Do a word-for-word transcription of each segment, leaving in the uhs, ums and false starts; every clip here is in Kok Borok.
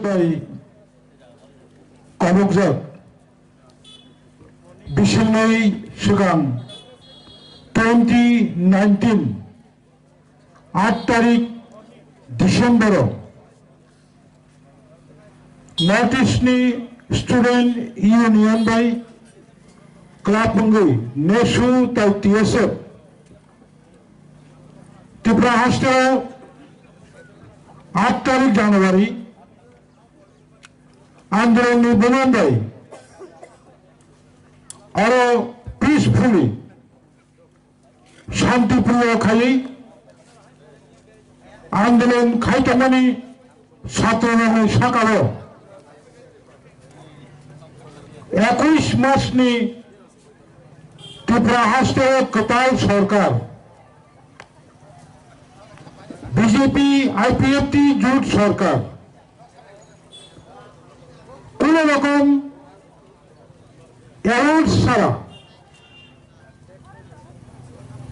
bai kobokjak. Bisingni swkang twenty nineteen aat tarik December o North East ni Student Union bai club wngwi nesu tai T S F Tripura haste o aat tarik January andolon ni bwmwndai aro peacefully shantipriyo khaiwi andolon khai tongmani chhatrorokni sakao ekush March ni Tripura haste kwtal sorkar, B J P I P F T jut sorkar, kuno rokom alert sara,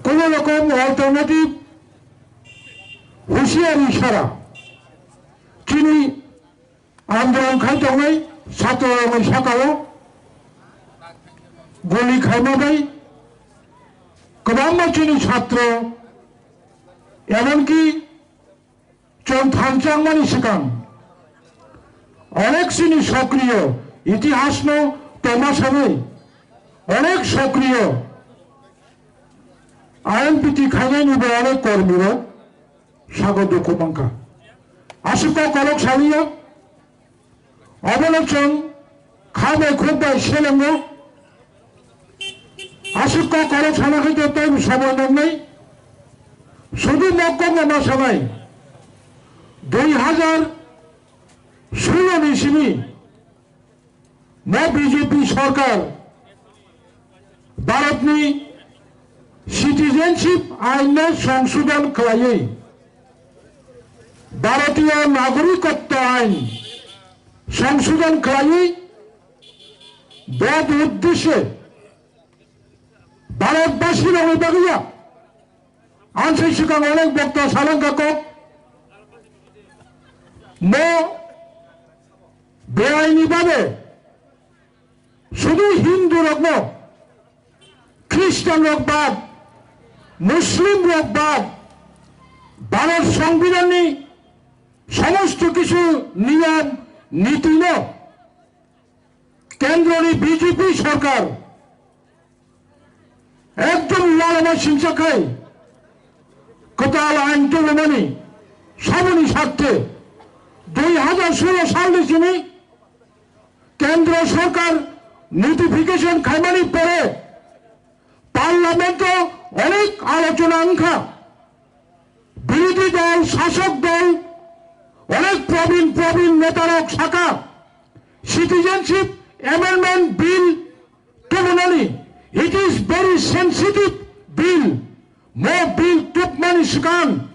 kuno rokom alternative husiari sara chini andolon khai tongnai chhatrorokni sakao guli khaima bai kwbangma chini chhatro, emonki chwng thansa wngmani swkang onek chini sokriyo itihasno tongma sanai onek sokriyo I N P T khainai ni bo onek kormi rok sago dukhu mankha. Aswk kok kolok saliya, obono chwng kha bai khuk bai selengo. Aswk kok kolok sana khe tei somoi nangnai. Sudu mokok no ma sanai. Dui hajar sulo ni simi Mo B J P sorkar Bharatni citizenship ainno songsodhon khlaiwi, Bharatiyo Nagorikotto Ain songsodhon khlaiwi, bo uddeshe Bharatbasi rokni bagwi ya. Ang se swkang onek bokto salangkha kok. Mo beaini babe sudu Hindu rokno, Christian rok bad, Muslim rok bad, Bharat Songbidanni somosto kichu niyam nitino Kendroni B J P sorkar ekdom lalama singsa khai kwtal ain tubumani saboni sakte dui hajar solo salni simi Kendro sorkar notification khaimani pore Parliament o onek alochona wngkha. Birodhi dol, sasok dol, onek probin probin netarok saka, Citizenship Amendment Bill tubunani, it is very sensitive bill. Mo bill tubmani swkang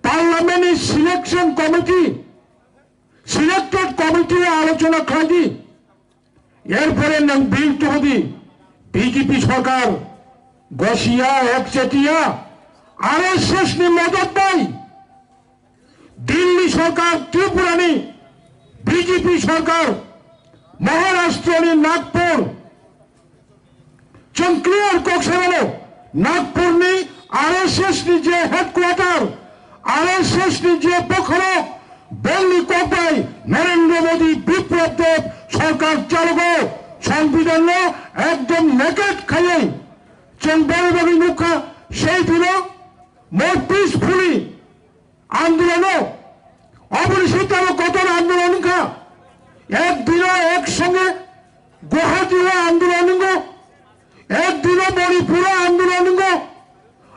Parliament ni Selection Committee, Selected Committee o alochona khlai di. Erpore nwng bill tubudi, B J P sorkar gosiya, ekchetiya, R S S ni modot bai Delhi sorkar, Tripura ni B J P sorkar, Maharashtra ni Nagpur, chwng clear kok sanano, Nagpur ni R S S ni je headquarter, R S S ni je bokhorok, bongni kok bai Narendra Modi, Biplab Deb sorkar chalogo, Songbidan no ekdom naked khaiwi chwng bari bari nukha, sei dino mo peacefully andolono, oboni sitamo kotor andolon wngkha, ek dino ek songe Guwahati o andolon wngo, ek dino Manipur o andolon wngo,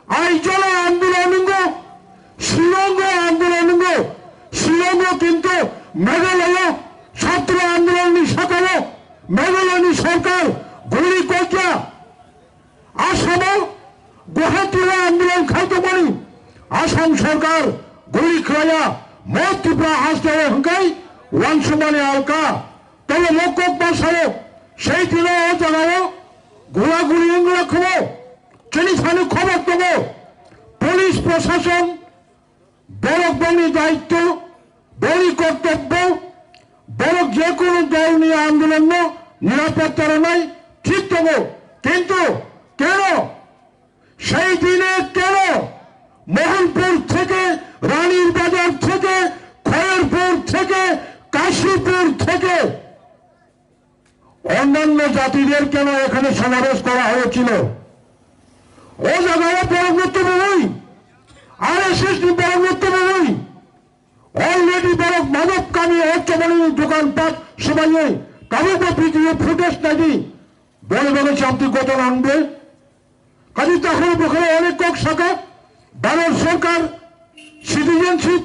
Aizawl o andolon wngkha, Shillong o andolon wngkha, Shillong o kintu Meghalaya chhatro andolon ni saka o Meghalaya ni sorkar guli kokya. Assam o Guwahati o andolon khai tongmani Assam sorkar guli khlaiya, mo Tripura haste o hwnkhe wansukmani alka. Tei mo kok bwsao sei dino o jaga o gula guli wngla kho. Chini thani khobor tongo, police proshashon borok bongni daityo, bongni kortobbo, দলনি আন্দোলনও নিরাপত্তা রনাই ঠিক tongo, কিন্তু কেন সেই দিনে কেন মোহনপুর থেকে, রানীর বাজার থেকে, খয়েরপুর থেকে, কাশীপুর থেকে অন্যান্য জাতিদের কেন এখানে সমাবেশ করা হয়েছিল? O jagao borok no tubui, R S S ni borok no tubui, already borok madop kami o choboni dokan pat subaiwi tabuk bo video footage naidi, boni bagwi chamtwi goton ang de. Kaji tahur bukharo onek kok saka, Bharat Sarkar Citizenship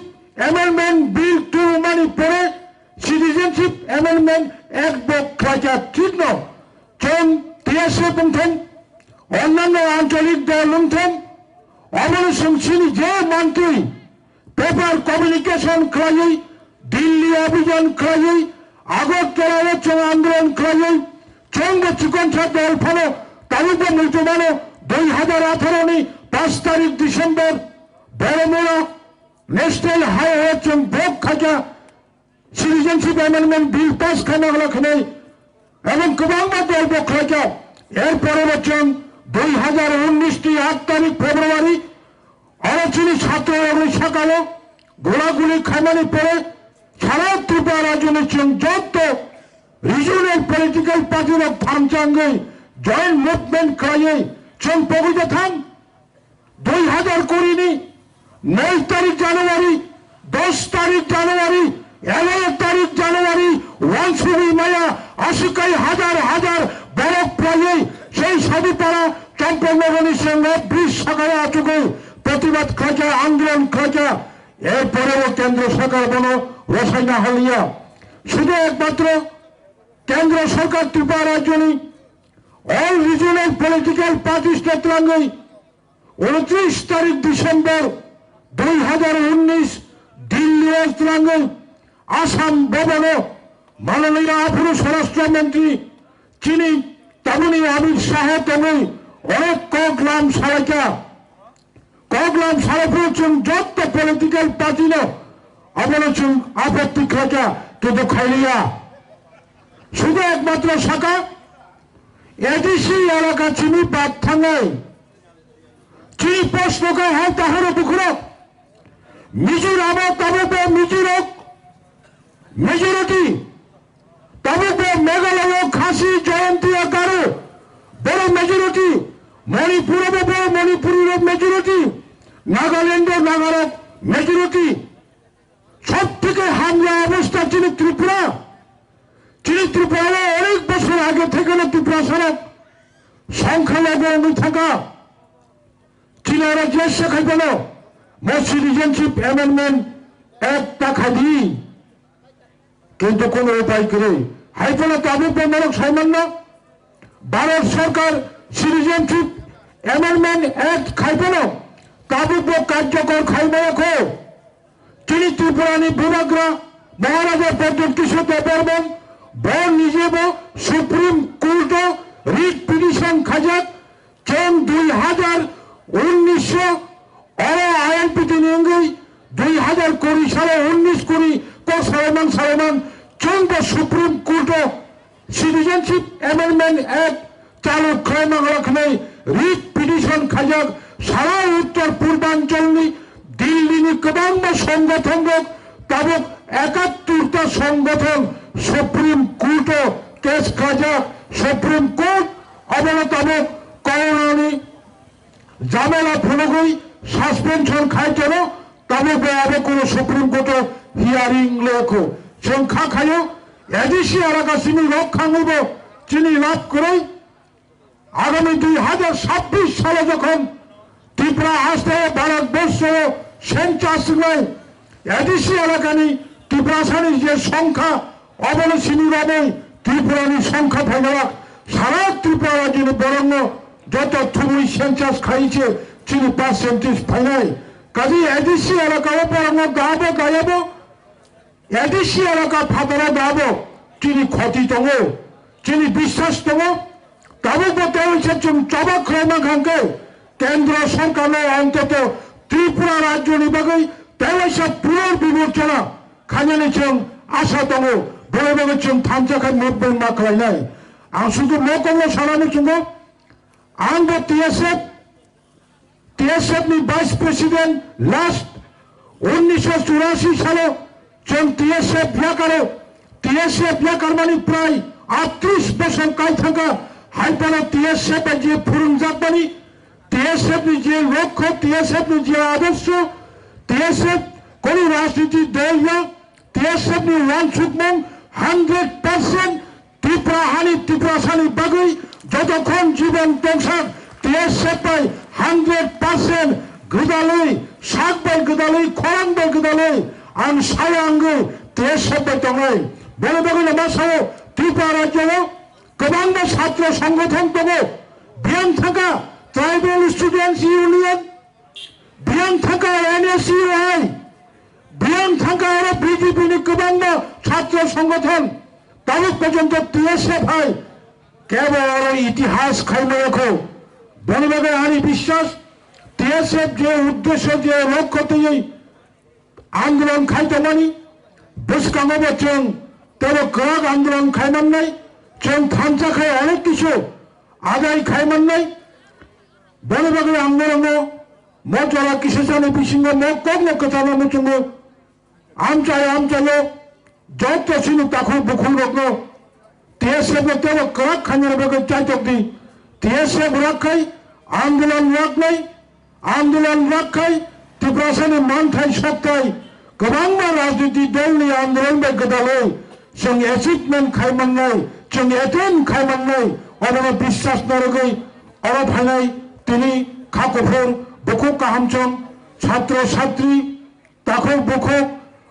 Amendment Bill two mani pore Citizenship Amendment Act bo khlaikha thikno chwng T S F wngthong, onnanno ancholik dol wngthong, obono chwng chini je mantri paper communication khlaiwi, Delhi abhijan khlaiwi, Agartala o chwng andolon khlaiwi, chwngbo chikonsa dol phano tabukbo muitu mano dui hazar atharo ni paanch tarik December Boromura National Highway o chwng bok khaikha Citizenship Amendment Bill pass khaina hwla khnai. Ebong kwbangma dol bo khlaikha. Erpore bo chwng dui hazar unnish ni aat tarik February oro chini chhatro rokni sakao gulaguli khaimani pore sara Tripura rajyoni chwng jotto regional political party rok thamsa wngwi joint movement khlaiwi chwng pogwi jathang. Dui hazar kuri ni nine tarik January, dos tarik January, egaro tarik January, wansugwi maya, aswk kai hazar hazar borok phlaiwi sei Sadipara Champaknagarni sengno bridge sakao achugwi protibad khlaikha, andolon khlaikha. Erpore bo Kendro Sarkar bono rosaina haliya. Sudu ekmatro Kendro Sarkar Tripura rajyoni all regional political parties no twlangwi unotris tarik December dui hazar unnish Delhi o twlangwi Assam Bhavan o mananiya aphuru Swarashtra Mantri chini tabukni Amit Shah tongwi onek kok lam salaikha. Kok lam salaphuru chwng jotto political party no abono chwng apotti khlaikha, kintu khailiya. Sudu ekmatro saka A D C elaka chini bad thangnai. Chini post no kha hai tahoro bukhurok. Mizoram o tabukbo Mizorok majority. Tabukbo Meghalaya o Khasi, Jaintia, Garo borok majority. Manipur o bo borok Manipuri rok majority. Nagaland o Nagarok majority. Sob theke hamya obostha chini Tripura. Chini Tripura o onek bochor age thekeno Tripura sarok songkha logo wngwi thangkha. Chini oro je se khai phano mo Citizenship Amendment Act ta khai di. Kintu kono upai kwrwi. Hai phano tabukbo norok sai manno. Bharat Sarkar Citizenship Amendment Act khai phano tabukbo karjokor khai maya kho. Chini Tripura ni Bubagra Maharaja Pradyut Kishore Debbarman bo nije bo Supreme Court o writ petition khaijak, chwng dui hazar unnish o oro I N P T ni wngwi dui hazar kuri salo unnish kuri kok salaiman salaiman chwng bo Supreme Court o Citizenship Amendment Act chalu khlaima hwnwi writ petition khaijak sara uttor purbancholni Dillini kwbangma songgothon rok tabuk ekatturta songgothon Supreme Court o case khaijak. Supreme Court abono tabuk Corona ni jamela phunugwi suspension khai tono, tabuk bo abo kuno Supreme Court o hearing le kho. Chwng kha khayo A D C elaka simi rok khangwi bo chini lab kwrwi. Agami dui hazar chabbish salo jokhon Tripura haste Bharat borsho census wngnai, A D C elakani Tiprasani je songkha obono simi rwnai Tripurani songkha phainalak. Sara Tripura rajyoni borokno joto thumwi census khaiwi se chini percentage phainai. Kaji A D C elakao borokno gabo gayabo A D C elaka phataro dabo chini khoti tongo, chini biswas tongo. Tabukbo tei se chwng choba khwlaima kha hwnkhe Kendra Sarkarno ontoto Tripura rajyoni bagwi tewaisa punorbibochona khainani chwng asa tongo. Boni bagwi chwng thansa khai movement ma khlainai. Ang sudhu mokol no sanani chungo, ang bo T S F, T S F ni Vice President last unnisho churasi salo chwng T S F yakaro, T S F yakarmani prai atris bosor kai thangkha, hai phano T S F bai je phwrwngjakmani, T S F ni je lokho, T S F ni je adorsho, T S F kunu rajniti dol ya, T S F ni uansukmung hundred percent Tripura hani Tiprasani bagwi jotokhon jibon tongsak T S F bai hundred percent gwdalwi, sak bai gwdalwi, khorang bai gwdalwi ang saya wngwi T S F bai tongnai. Boni bagwi no ma sao Tripura rajyo o kwbangma chhatro songgothon tongo. Biyang thangkha Tribal Students Union, biyang thangkha N S U I, biyang thangkha aro B J P ni kwbangma chhatro songgothon. Tabuk porjonto T S F hai kebo aro itihas khaimaya kho. Boni bagwi ani biswas T S F je uddesho je lokho twiwi andolon khai tongmani, bwskango bo chwng tebo kwrak andolon khai mannai, chwng thansa khai onek kisu adai khai mannai. Boni bagwi ang norokno mo jora kisasani bisingo mo kokno kwchangma muchungo amchai amchaio joto chini takhuk bukhukrokno T S F no tebo kwrak khainani bagwi chaitok di. T S F rakkhai andolon raknai, andolon rakkhai Tiprasani manthai sokthai kwbangma rajniti dolni andolon bai gwdalwi chwng achievement khai mannai, chwng attain khai mannai, obono biswas narwgwi oro phainai tini kha kuphur bukhuk kahamchong chhatro chhatri takhuk bukhuk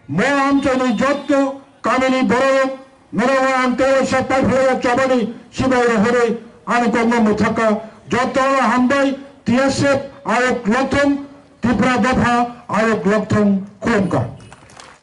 mo amchaini jotto kamini borok norok ang tei waisa paiphlaiya chabani sibai rohorwi ani kokno mwthakha. Jotto hambai T S F ayok lokthong Tipra dopha ayok lokthong khulumkha.